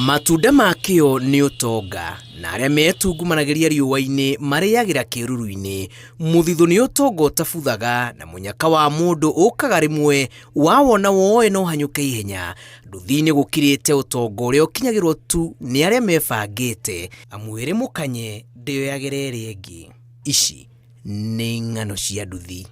Matunda ma kĩo nĩ ũtonga, na arĩa metungumanagĩria riũa-inĩ marĩagĩra kĩĩruru-inĩ. Mũthithũ nĩ ũtonga ũtabuthaga, na mũnyaka wa mũndũ ũkaga rĩmwe, wawona woe na ũhanyũke ihenya. Nduthi-inĩ gũkirĩte ũtonga ũrĩa ũkinyagĩrwo tu nĩ arĩa mebangĩte, amu ĩrĩ mũkanye ndĩoyagĩra ĩrĩa ĩngĩ. Ici nĩ ng'ano cia nduthi.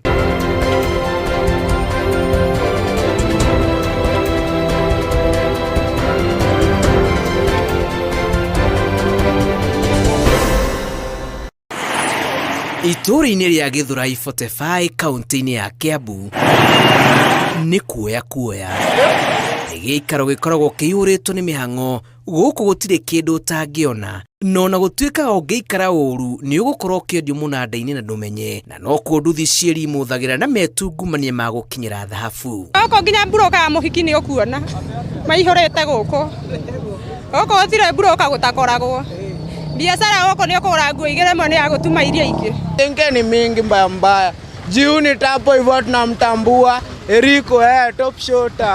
Itũũra-inĩ rĩa Gĩthũrai 45 kaũntĩ-inĩ ya Kiambu nĩ kuoya kuoya. Nĩ gĩikaro gĩkoragwo kĩihũrĩtwo nĩ mĩhang'o. Gũkũ gũtirĩ kĩndũ ũtangĩona, na ona gũtuĩkaga ũngĩikara ũru nĩ ũgũkorwo ũkĩendio mũnanda-inĩ na ndũmenye, na nokuo nduthi ciĩrimũthagĩra na metungumania ma gũkinyĩra thahabu. Gũkũ nginya mburũka ya mũhiki nĩ ũkuona maihũrĩte gũkũ. Gũkũ gũtirĩ mburũka gũtakoragwo. Biacara gũkũ nĩ ũkũgũra nguo igĩrĩ ĩmwe nĩ ya gũtuma iria ingĩ. Inge ni mingi mbaya mbaya. Jiuni tapo hivyo tunamtambua Eriko eh, top shota.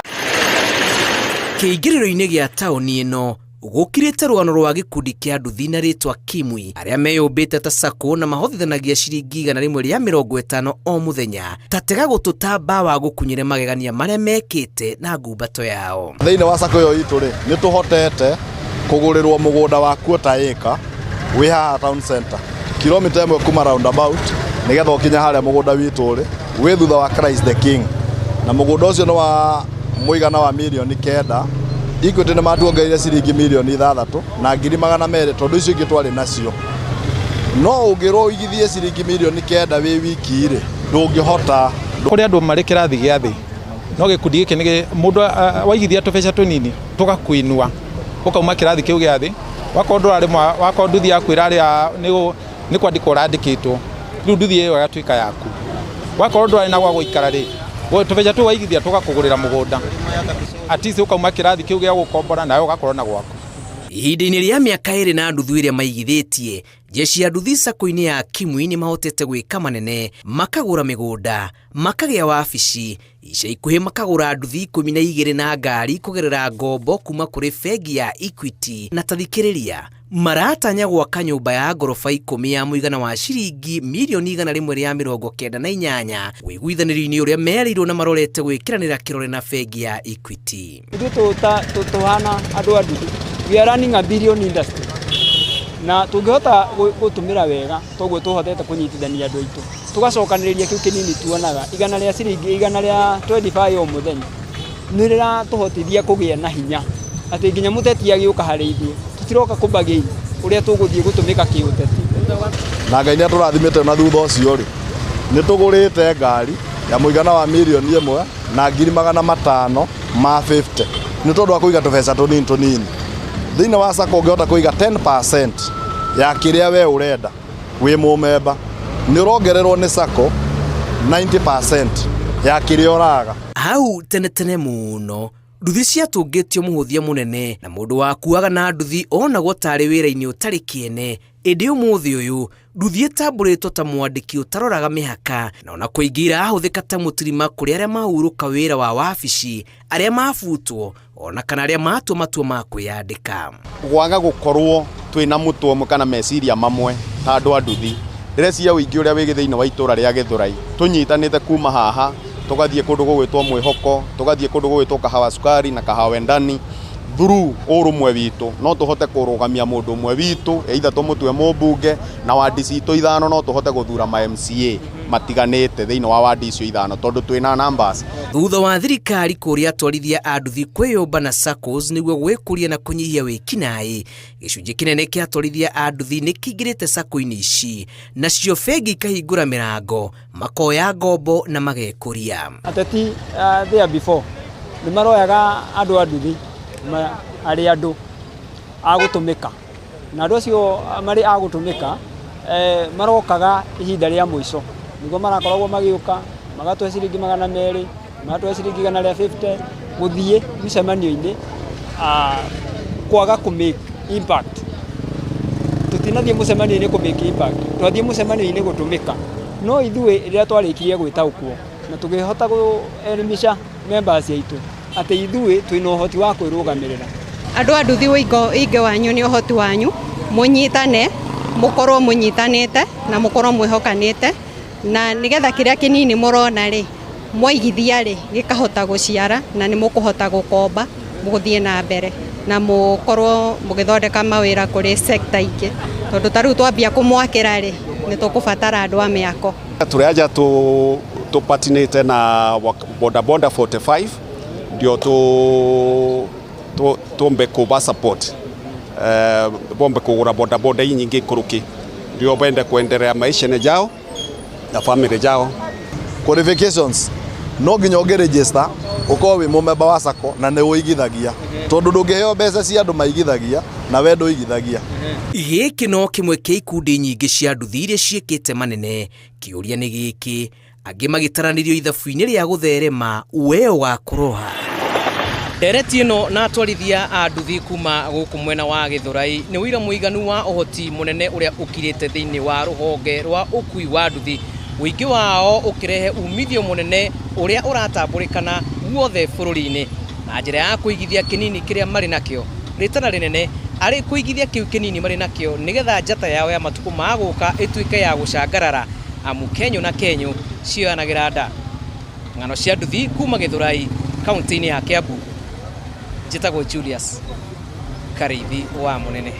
Kĩingĩrĩro-inĩ gĩa taũni ĩno gũkirĩte rũgano rwa gĩkundi kĩa nduthi na rĩtwa Kimwi arĩa meyũmbĩte ta sacco na mahothithanagia ciringi 150 o mũthenya ta tega gũtũ ta mbawa gũkunyĩre magegania marĩa mekĩte na ngumbato yao. Thĩinĩ wa sacco ĩyo itũ rĩ, nĩ tũhotete kũgũrĩrwo mũgũnda wa quarter acre wĩ haha town center kilomita ĩmwe kuma roundabout nĩgetha ũkinye harĩa mũgũnda witũ ũrĩ wĩ thutha wa Christ the King na mũgũnda ũcio nĩ wa mũigana wa mirioni 9. Equity nĩ matuongereire ciringi mirioni 6 na ngiri 200 tondũ icio ingĩ twarĩ nacio. No ũngĩrwo ũigithie ciringi mirioni 9 wĩ wiki rĩ, ndũngĩhota. Kũrĩ andũ marĩ kĩrathi gĩa thĩ, no gĩkundi gĩkĩ nĩ mũndũ waigithia tũbeca tũnini tũgakuinua ũkauma kĩrathi kĩu gĩa thĩ. Wakorwo ndũrarĩma, wakorwo nduthi yaku ĩrarĩa nĩ kwandĩkwo ũrandĩkĩtwo, rĩu nduthi ĩyo ĩgatuĩka yaku. Wakorwo ndũrarĩ na gwa gũikara rĩ, tũbeca tũu waigithia tũgakũgũrĩra mũgũnda, at least ũkauma kĩrathi kĩu gĩa gũkombora nawe ũgakorwo na gwaku. Ihinda-inĩ rĩa mĩaka 2.5 ĩrĩa maigithĩtie, jeshi ya nduthi sacco-inĩ ya Kimwi nĩ mahotete gwĩka manene, makagũra mĩgũnda, makagĩa wabici, ica ikuhĩ makagũra nduthi 12 na ngari kũgerera ngombo kuma kũrĩ bengi ya Equity. Na ta thikĩrĩria, maratanya gwaka nyũmba ya ngoroba 10 ya mũigana wa ciringi mirioni 198 wĩiguithanĩrio-inĩ ũrĩa merĩirwo na marorete gwĩkĩranĩra kĩrore na bengi ya Equity. Ithuĩ tũhana andũ a nduthi, we are running a billion industry, na tũngĩhota gũtũmĩra wega toguo tũhotete kũnyitithania andũ aitũ, tũgacokanĩrĩria kĩu kĩnini tuonaga igana rĩa ciringi 125 o mũthenya, nĩ rĩratũhotithia kũgĩa na hinya atĩ nginya mũteti agĩũka harĩ ithuĩ tũtiroka kũbagĩi ũrĩa tũgũthiĩ gũtũmĩka kĩũteti. Na Ngai nĩ atũrathimĩte, na thutha ũcio rĩ, nĩ tũgũrĩte ngari ya mũigana wa 1,550,000 nĩ tondũ wa kũiga tũbeca tũnini tũnini thĩinĩ wa sacco. Ũngĩhota kũiga 10% ya kĩrĩa we ũrenda wĩ mũmemba, nĩ ũrongererwo nĩ sacco 90% ya kĩrĩa ũraga. Hau tene tene mũno nduthi ciatũngĩtio mũhũthia mũnene, na mũndũ wakuaga na nduthi onagwo tarĩ wĩra-inĩ ũtarĩ kĩene. Ĩndĩ ũmũthĩ ũyũ nduthi ĩtambũrĩtwo ta mwandĩki ũtaroraga mĩhaka, na ona kũingĩ irahũthĩka ta mũtirima kũrĩ arĩa mahurũka wĩra wa wabici, arĩa mabutwo, ona kana arĩa matua matua ma kwĩyandĩka. Gwaga gũkorwo twĩna mũtwe ũmwe kana meciria mamwe ta andũ a nduthi, ndĩreciria ũingĩ ũrĩa wĩ thĩinĩ wa itũra rĩa Gĩthũrai tũnyitanĩte kuma haha tũgathiĩ kũndũ gũgwĩtwo Mwĩhoko, tũgathiĩ kũndũ gũgwĩtwo Kahawa Sukari na Kahawa Wendani, through ũrũmwe witũ no tũhote kũrũgamia mũndũ ũmwe witũ, either tũmũtue mũmbunge, na wandi citũ ithano no tũhote gũthura ma MCA matiganĩte thĩinĩ wa wandi icio ithano tondũ twĩna numbers. Thutha wa thirikari kũria atwarithia a nduthi kwĩyũmba na SACCOs nĩguo gwĩkũria na kũnyihia wĩkinaĩ, gĩcunjĩ kĩnene kĩa atwarithia a nduthi nĩ kĩingĩrĩte sacco-inĩ ici, nacio bengi ikahingũra mĩrango, makoya ngombo na magekũria. Ateti there before nĩ maroyaga andũ a nduthi arĩ andũ a gũtũmĩka, na andũ acio marĩ a gũtũmĩka marokaga ihinda rĩa mũico nĩguo marakoragwo magĩũka magatũhe ciringi 200, magatũhe ciringi 150 gũthiĩ mĩcemanio-inĩ, kwaga kũ make impact. Tũtinathiĩ mũcemanio-inĩ kũ make impact, twathiĩ mũcemanio-inĩ gũtũmĩka. No ithuĩ rĩrĩa twarĩkirie gwĩtaũkwo na tũkĩhota kũ elimisha members aitũ atĩ ithuĩ twĩna ũhoti wa kwĩrũgamĩrĩra. Andũ a nduthi ũingĩ wanyu nĩ ũhoti wanyu, mũnyitane, mũkorwo mũnyitanĩte na mũkorwo mwĩhokanĩte, na nĩgetha kĩrĩa kĩnini mũrona rĩ, mwaigithia rĩ, gĩkahota gũciara na nĩ mũkũhota gũkomba mũthiĩ na mbere na mũkorwo mũgĩthondeka mawĩra kũrĩ sector ingĩ, tondũ ta rĩu twambia kũmwakĩra rĩ, nĩ tũkũbatara andũ a mĩako. Tũrĩanja tũpatinĩte na bodaboda 45 ndio tumbe kuba support bombe kugura bodaboda inyingi kuruki ndio bende kuendelea maisha ne jao na family jao. Qualifications no nginya ũngĩ register ũkorwo wĩ mũmemba wa sacco na nĩ ũigithagia, tondũ ndũngĩheo mbeca cia andũ maigithagia na we ndũigithagia. Gĩkĩ no kĩmwe kĩa ikundi nyingĩ cia nduthi iria ciĩkĩte manene. Kĩũria nĩ gĩkĩ, angĩ magĩtaranĩrio ithabu-inĩ rĩa gũtherema, we ũgakorwo ha? Ndereti ĩno na atwarithia a nduthi kuma gũkũ mwena wa Gĩthũrai nĩ ũira mũiganu wa ũhoti mũnene ũrĩa ũkirĩte thĩinĩ wa rũhonge rwa ũkui wa nduthi, ũingĩ wao ũkĩrehe umithio mũnene ũrĩa ũratambũrĩkana guothe bũrũri-inĩ na njĩra ya kũigithia kĩnini kĩrĩa marĩ nakĩo. Rĩtana rĩnene arĩ kũigithia kĩu kĩnini marĩ nakĩo nĩgetha njata yao ya matukũ ma gũka ĩtuĩke ya gũcangarara, amu kenyũ na kenyũ cioyanagĩra nda. Ng'ano cia nduthi kuma Gĩthũrai, kaunti-inĩ ya Kiambu. Njĩtagwo Julius Karĩithi wa Mũnene.